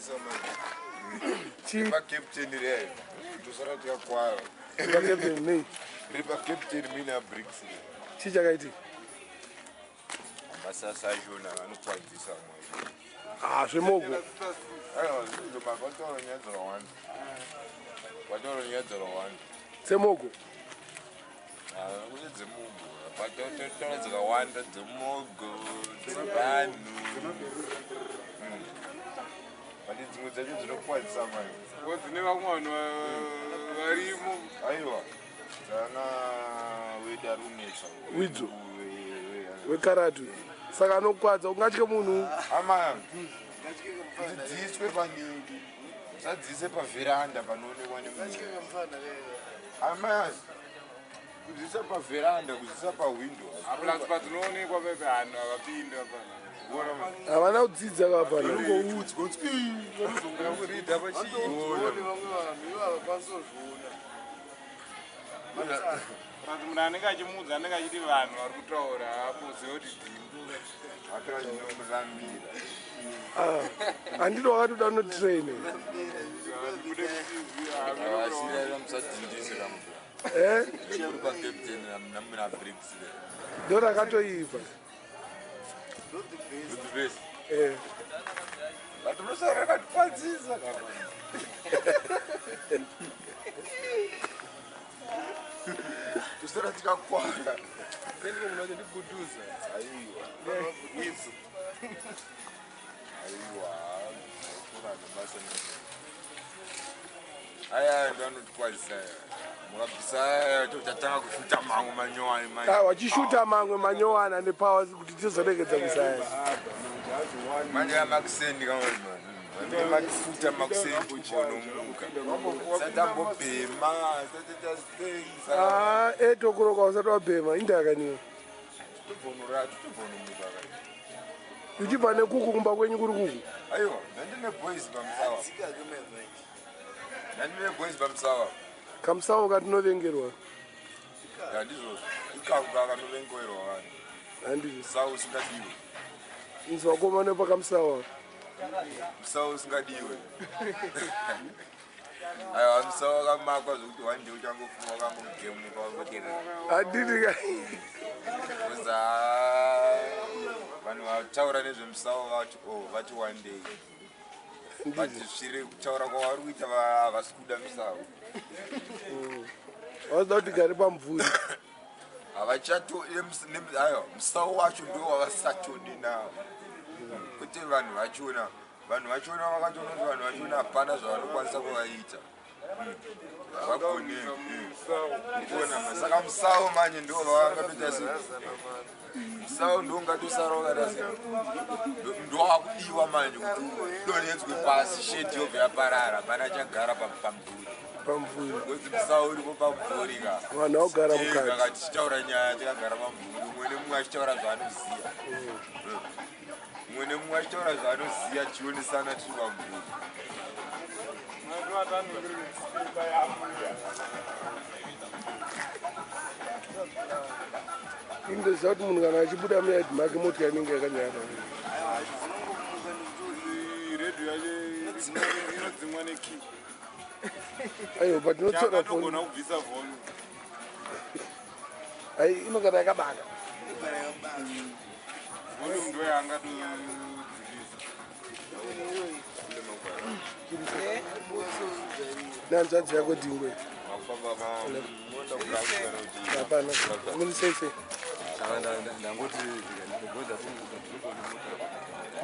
Kwadzisa manje. Chii? Ripa captain reyo. Tosara tikakwara. Ripa captain nei? Ripa captain mina bricks. Chii chakaitika? Masasa achona anokwadzisa manje. Ah, zvemogo. Aiwa, zvinhu makataura nyaya dzakawanda. Wataura nyaya dzakawanda. Dzemogo. Ah, kune dzemogo. Pataura dzakawanda dzemogo, dzevanhu. But dzimwe dzacho dzinokwadzisa manje. Dzine vamwe vanhu varimo. Aiwa. Dzana wedu ari kunetsa. Widzo. Wekaratu. Saka anokwadza ungatye munhu. Ama. Dzidziswe paningi. Usadzise pavheranda panoonekwa nemunhu. Ama. Kudzisa pavheranda, kudzisa pahwindo. Plus padzinoonekwa pepe vanhu havapindi hapana. Havana kudzidza kavafana. Unongoudzwa kuti Vanozonga kuridha pachii. Plus munhu anenge achimuudza anenge achiti vanhu vari kutaura haapoziva kuti dhimbu. Akira chinomurambira. Handiti wakatoda unotrain. Asirira musadhindise kamubva. Eh? Uri pacaptain namuna bricks. Ndo rakatoibva. The best. Eh. But unosara rakatikwadzisa kama. Tosara tikakwara. Ndiguduza. Aiwa. Widzo. Aiwa. Kurana basa ne. Aya ndo anotikwadzisa aya. Mukabvisa aya tochatanga kushuta mamwe manyowani manje. Ah, wachishuta mamwe manyowana nepower kuti tizoregedza kusaya. Manje amakuseni kamwe mani. Makufuta makuseni kubonomuka. Satambobhema, sataita sei, saka Ah, 8 o'clock usati wabhema indakaniwa. tobvonora, totobvonomuka kani. Uchibva nekuku kumba kwenyu kuri kuku. Aiwa, ndandine boys pamusawa. Ndandine boys pamusawa. Kamusawo katinovengerwa. Handizvozvo. Ikako kakanovengerwa vanhu. Handizvo. Musawa usingadiwe. Inzi vakomana pakamusawa. Musawa usingadiwe. Aiwa, musawa wakamakwa zvokuti one day uchangofunga wakangogemuka wangoterera. Handiti ka. Kuza vanhu vataura nezvemusawa vati oh, vati one day. But zviri kutaura kwavari kuita havasi kuda musawa. Vasida kuti gare pamvuri. Havachato aiwa, musawo wacho ndo wavasatodi nawo, kwete vanhu vachona. Vanhu vachona vakatoona kuti vanhu vachona hapana zvavanokwanisa kuvaita. Havagoni kuona. Saka musawo manje ndo vavangatoita se musawo ndo ungatosara wakata se ndo wakudiwa manje kuti udonhedzwe pasi, shedi yobva yaparara, hapana chagara pamvuri. Pamvuri. Ngozi musawo uripo pamvuri ka. Vanhu vakugara mukati. Kaka tichitaura nyaya takagara pamvuri, mumwe nemumwe achitaura zvaanoziva, mumwe nemumwe achitaura zvaanoziva, tichionesana tiri pamvuri. Vanhu vataningiri yamuya. Indoziva kuti munhu kana achibuda muyadhi make motikari inenge yakanyara. Redhiyo yacho inodzimwa nekey. Aiwa, but inotsora foni. Chakatogona kubvisa volume. Ai, inogara yakabaka. Volume ndo yaangatodzikisa. Nehanzvadzi yako Dhingwe. Makufamba munoenda kurakuana kuti Hapana. Muri sei sei? Saka ndangoti ndigoda.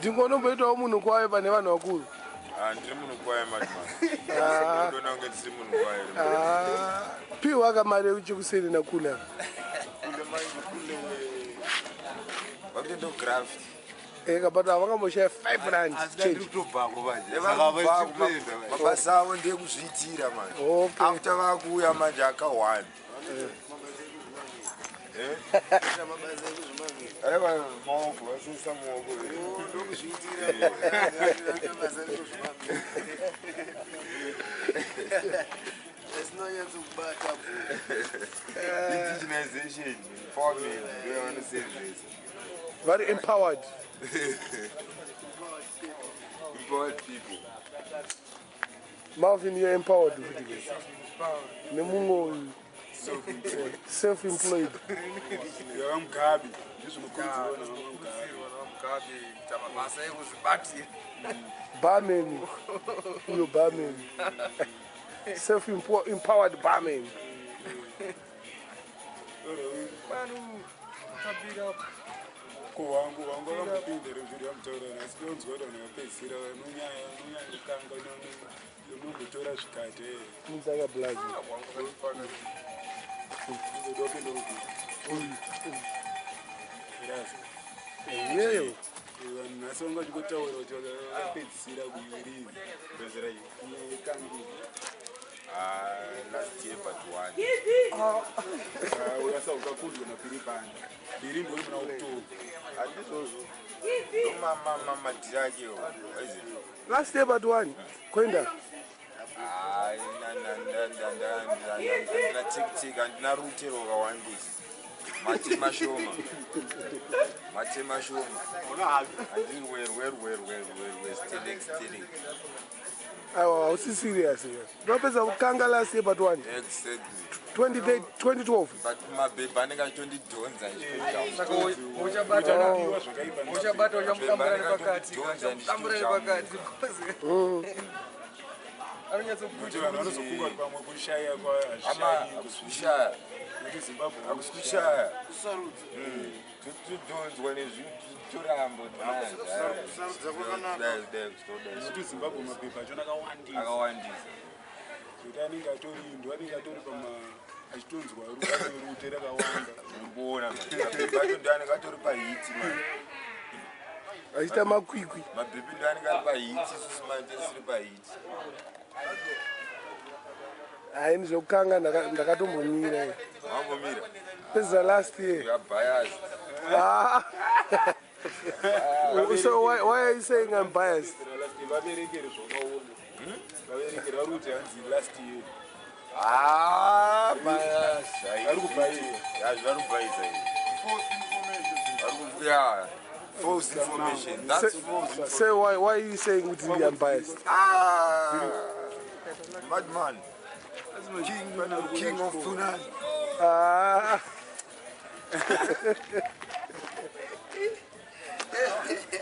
Dhingwe, unomboitawo munhu kwayo pane vanhu vakuru? Ah, ndiri munhu kwaye mati. Ah. Ndona kunge ndisiri munhu kwaye. Ah, piwa kamari yechikuseri nakula. Kule manje, kule vakutoenda kugraft. Eka, but havangamboshaya R5 change. Kutobvako manje. Mabasa avo ndekuzviitira manje. After vakuuya manje akahwani. Aiwa, maoko vasisa maoko. Ndokuzviitira basa rekuzvimamira asinonyatsokubata. Indigenization, empowerment, ndoyavanosenzesa. Very empowered. Empowered people. Malvin, you're empowered futi ke. Nemumwe uyu self employed. YavaMugabe ndizvinokurudzirwa navaMugabe. Mugabe kuita mabasa ekuzvibatira. Barman, uyo barman, self empowered barman. Ko wangu wakambopinda here muzviri yamutaura nhasi? Ndonzwa kuti vanhu vapedzisira vanonyanya nonyanya kanga unombotora zvikati. Mutsaka blazi. Uzoda kupinda kupi? Rasa. Iyeyo. Vanhu nhasi vanga vachingotaura kuti vakapedzisira kuirini. Pedzera iyi. Kangi. Ah, last year but one. Urasa ukakundwa naPiri Banda. Piri ndiwe muna October. Handizvozvo, ndomamadhiri akewo aizi. Last year but one kwenda. Handina tiktik, handina rute rwakawandisa, mate mashoma, mate mashoma, handiri werwerwerwerwerwe stelek stelek. Aiwa, hausi serious. Unopedza kukanga last year but one? Exactly. 20 2012. But mabhebha anenge achitondidhonza. Saka uchabata, uchabata, uchamudambura nepakati, uchamudambura nepakati. Kuti vanhu vanozofunga kuti pamwe kushaya. Ama hakusi kushaya. Kuti Zimbabwe Hakusi kushaya, todhonzwa nezvinhu, torambo. Kuti Zimbabwe mabhebha achona akawandisa. Akawandisa. Kuti anenge atori ndo anenge atori pama achitonzwa rute rakawanda. Urikuona mabhebha acho ndo anenge atori paheat, man. Achiita makwikwi. Mabhebhi ndo anenge ari paheat, isusu manje tisiri paheat. Hayi, ndizvekukanga ndakatombomira. Wambomira? Pedzisa last year. You are biased. Ah. So why are you saying I'm biased? Vaverekere zvakaona, vaverekere vari kuti hanzi last year. Ah, bias. Vari kubhayiza. Vari kubhayiza izvi. Yeah, false information, that's false information. Say why are you saying kuti I'm biased? Ah, madman, king of Punani. Ah.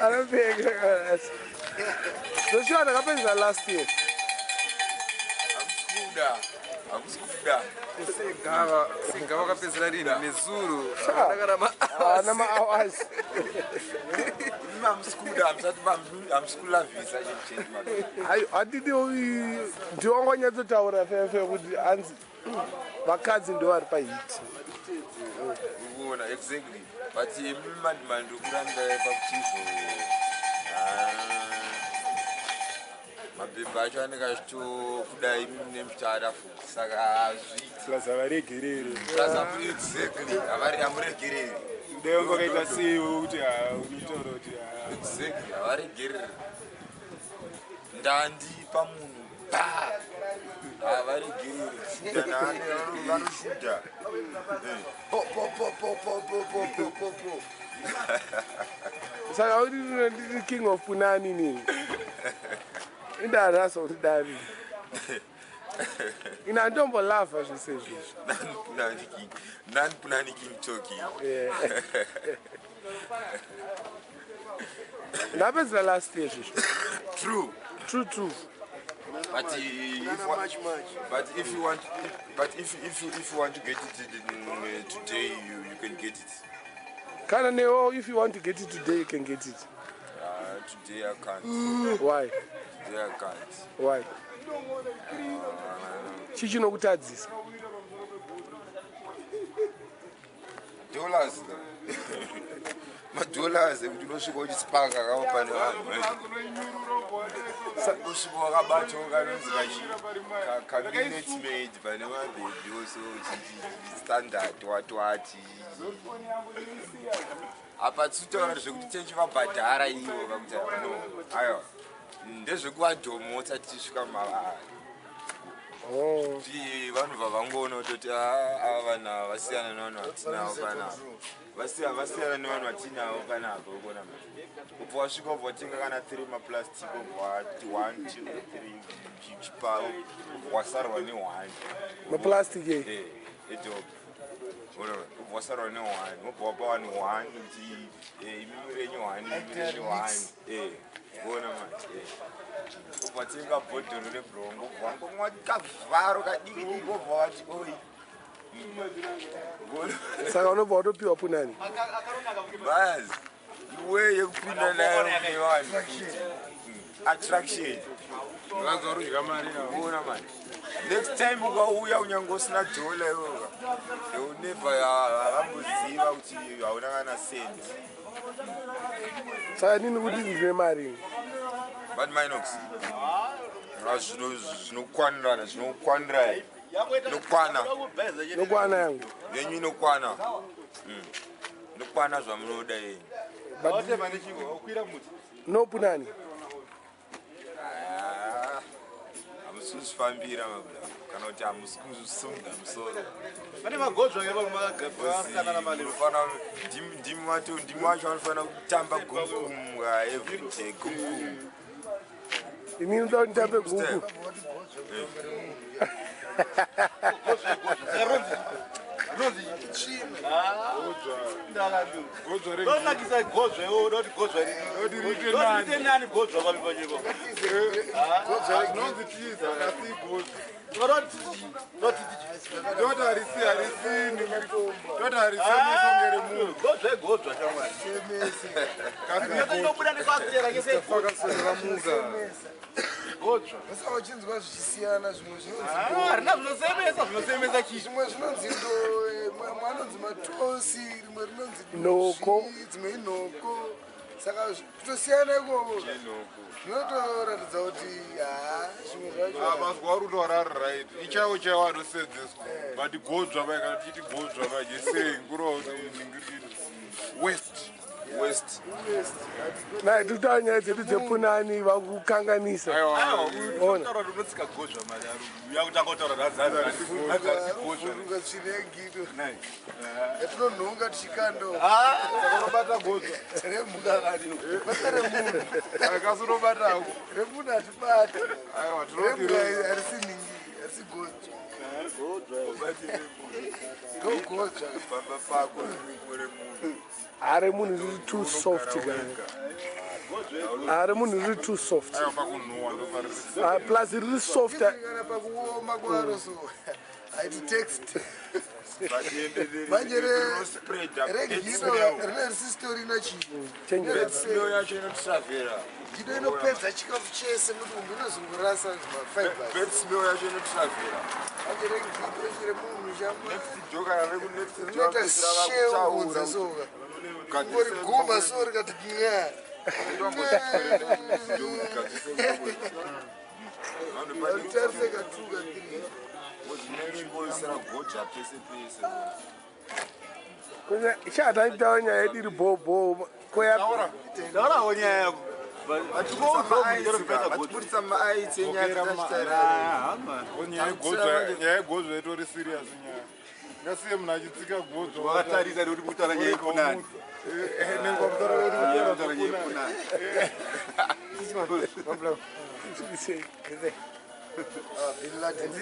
Anopeka. Joshua, ndakapedza last year. Hakusi kuda, hakusi kuda. Segava, segava wakapedzera rini nezuro? Haana mahours. Imi hamusi kuda, hamusati, hamusi kulavhisa chinhu chenyu. Hayi, hatidi ndiwangonyatsotaura fefe kuti hanzi vakadzi ndo vari paheat. Ukuona, exactly, but imi madman ndiri kurambira pakuti mabhebha acho anenge achitokudai, imi mune muchitada futi, saka hazviiti. Plus havaregerere. Plus exactly, hamuregereri. Dai vanga vakaita seiwe kuti ha unotaura kuti ha. Exactly, havaregereri. Ndandi pamunhu pa havaregereri, kushuta vanoshuta po po po po po po po po po po. Saka kuti ndiri king of Punani nini? Indarasa kuti dani ina handitombolavha zvese izvizvi. Punani king, non Punani king talking. Ndapedzera last year zvezvo. True. True. But if but if you want, but if you want to get it today, you can get it. Kana newo, if you want to get it today, you can get it. Today I can't. Why? Today I can't. Why? Chii chinokutadzisa? Dollars, madollars ekuti unosvika uchisipaka kava pane vanhu, unosvika wakabatawo kanonzi kaminute maid pane mabhebhi oso standard watwati. Apa tisitaura zvekuti tichivabhadhara ivo kakuti no, aiwa, ndezvekuvadhomotsa tichisvika mavari. Oh. Kuti vanhu vavangoona kutoti, "Ah, ava vanhu ava vasiyana nevanhu vatinavo panapa, vasiyana nevanhu vatinavo panapa." Ukona manje ubva wasvika, ubva watenga kana 3 maplastic, ubva wati 1 2 3 chipa, ubva wasarwa ne1. Maplastic e? Edoki, ubva wasarwa ne1, ubva wapa vanhu 1 kuti imimi renyu 1, imimi renyu 1. Ona manje ubva watenga bhodhoro rebrongo, ubva wangomwa kavharo kadiki diki, ubva wati oi. Saka unobva watopiwa punani? Basi, iwe yekupinda nayo nevanhu, attraction. Vanzwa rudya mari navo. Ona manje next time ukauya, unyange usina dhola iwoka, never havamboziva kuti hauna kana cent. Saka nini kuti ndine mari? But Minox, zvinokwanirana, zvinokwanira, inokwana. Nokwana yangu? Yenyu inokwana. Inokwana zvamunoda yenyu. No punani? Ah, hamusi kuzvifambira mabula, kana kuti hamusi kusunga musoro. Pane magodzva ngevamasangana mali. Ndimi wacho, ndimi wacho vanofanira kutamba gumugumu everyday, gumugumu. Inini ndoda kuti nditambe guku. Godzva. Ronakisa godzva iwo, doti godzva. Doti riite riite nani godzva papi pacheko. Zvinonzi tiza kasi godzva. Toti harisi, toti harisemesonge remunhu. Godzva igodzva, shamwari. Kasi. Inobuda nekwakutera kese. Vakamuka. Godzva. Saka uchinzwa zvichisiyana, zvimwe zvinonzi Harina zvinosemesa, zvinosemesa chii? Zvimwe zvinonzi mamwe anonzi matosi, rimwe rinonzi nhoko, dzimwe inhoko. Saka kutosiyana ikoko zvinotoratidza kuti ha, zvimwe zvacho. Mazwa uri kutaura ari right, ichaiwo chaiwo anosedzeswa, but godzva vai, kana tichiti godzva manje sei kureva kuti west. West. Nai, tikutaura nyaya dzedu dzepunani, vakukanganisa. Ona. Taura kuti unotsika godzva mari yakutanga kutaura hanzi godzva. Unga tsvina yegito yatinonhonga tichikanda. Unobata godzva. Remhuka kani, bata remunhu. Kasi unobatako. Remunhu hatibata. Aiwa, tinoti Remhuka harisi ningi, harisi godzva, ndogodzva. Pamba pako riripo remunhu. Hari munhu riri too soft kani, hari munhu riri too soft. Aiwa, pakunhuhwa ndofariri. Ah, plus riri soft. Kana pakuoma kwaro, so haiti text manje. Regito rine risisitorina chii. Smell yacho inotravhera. Gito inopedza chikafu chese mudumbu, inozongorasa zvimafibers. Bad smell yacho inotravhera. Manje regito remunhu chama Next door, kana reku next door, rinoita vapedzisira sheudza vakutaura. soka ngori guma so rikati nya. Tarise katuka tiri. Chingoisira godzva pese pese. Chataitaura nyaya yedu iri bhobho koya. Taurawo nyaya yako. Vatibudisa maaitsi enyaya dzatachitaura. Nyaya yegodzva itori serious nyaya, ngasiye munhu achitsika godzva. Wakatarisa nekuti kutaura nyaya yepunani. Nengwa Kutaura nyaya yepunani. Sei? Bin Laden.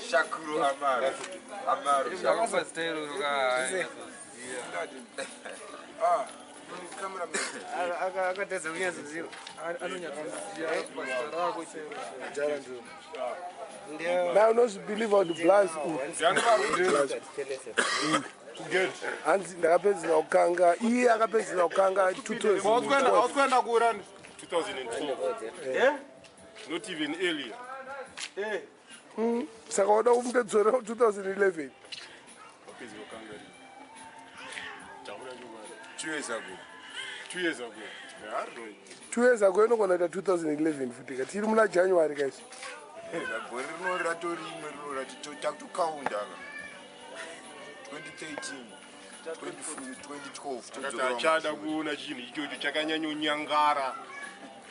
Shakuru Amaro. Amaro. Ndakakupa zita iroro ka. Akatadza kunyatsoziva. Anonyatsoziva zita rako chairo. Na unozvibhilivha kuti blas hanzi ndakapedzera kukanga, iye akapedzera kukanga 2012. Hausi kuurani 2012, not even earlier. Saka wada kumutedzorera 2011? Wapedza kukanga rini? Taura chokwadi. 2 years ago. 2 years ago, haroi. 2 years ago inogona kuita 2011 futi ka, tiri muna January kaisi. Gore rino ratorimwe rino takutokaunda ka 2013, 2012. Akati achada kuona chinhu ichocho chakanyanyonyangara.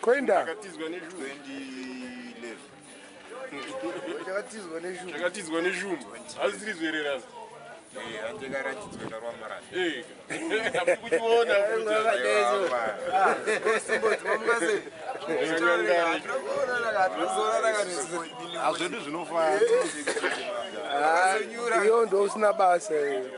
Koenda. Chakatizwa neshumba. 2011. Chakatizwa neshumba. Chakatizwa neshumba. Hazvisiri zvererasa. Andikaratidzwa ndarwamarana. Hamusi kuchiona futi. Hazvedu zvinofaya. Iyo ndo usina basa iyo.